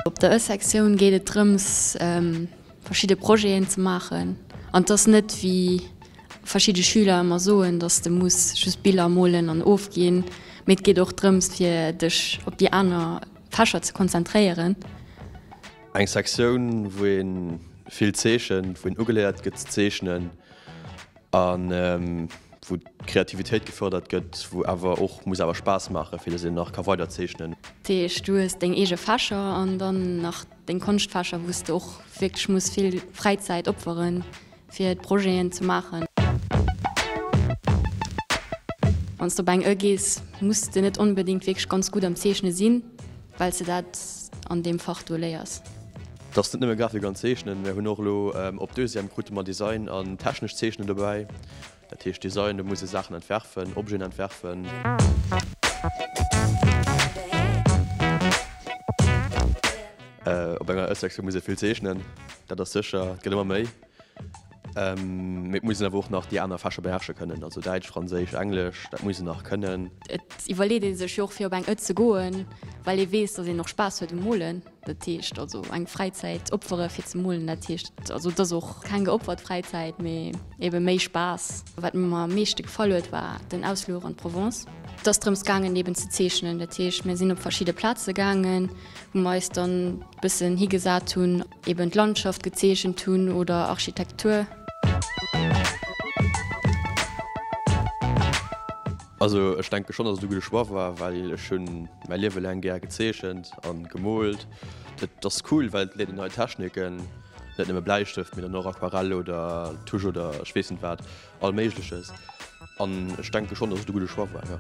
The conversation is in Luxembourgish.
Op der Ë-Sektioun geet et drëms verschidde Projeten ze maachen an et ass net wéi verschidde Schüler ëmmer soen, dass de muss just Biller molen an ofginn, mee et geet och drëms fir dech op déi aner Fächer ze konzentréieren. Eng Sektioun wou ee vill zeechent, wou een ugeléiert gëtt ze zeechnen a wou d'Kreativitéit gefërdert gëtt, wou awer och muss awer Spaass maachen, fir dass een nach ka weider zeechnen. Dat heescht du hues deng eege Fächer an dann nach deng Konschtfächer, wou s de och wierklech muss vill Fräizäit opferen, fir d'Projeten ze maachen. Wann s de op eng Ë gees, muss de net onbedéngt wierklech ganz gutt am Zeechne sinn, well s de dat an deem Fach do léiers. Et ass net nëmme Grafik an Zeechnen, mir hunn och elo op Deuxième krute mer Design an technescht Zeechnen dobäi. Dat heescht Design, do muss ee Saachen entwerfen, Objeten entwerfen. Op enger Ë-Sektioun muss ee vill zeechnen, dat ass sécher, et gëtt ëmmer méi. Mee et muss een awer och nach déi aner Fächer beherrsche kënnen, also Däitsch, Franséisch, Englesch, dat muss een nach kënnen. Et iwwerleet ee sech jo och fir op eng Ë ze goen, well ee weess, datt een och Spaass huet um Molen. Dat heescht also eng Fräizäit opfere fir ze molen, dat heescht also et ass och keng geopfert Fräizäit, mee ebe méi Spaass. Wat mer am meeschte gefall huet, war den Ausfluch an d'Provence. Et ass drëms gaangen eben ze zeechnen, dat heescht mir sinn op verschidde Plaze gaangen, wou mer eis dann bëssen higesat hunn, eben d'Landschaft gezeechent hunn oder Architektur. Also ech denke schonn, datt et e gudde Choix war, well ech hunn mäi Liewe laang gär gezeechent a gemoolt. Et ass cool, well et léiert een nei Techniken, net nëmme Bläistëft, mee dann och Aquarell oder Tusch oder ech weess net wat, all Méigleches. An ech denke schonn, datt et e gudde Choix war, jo.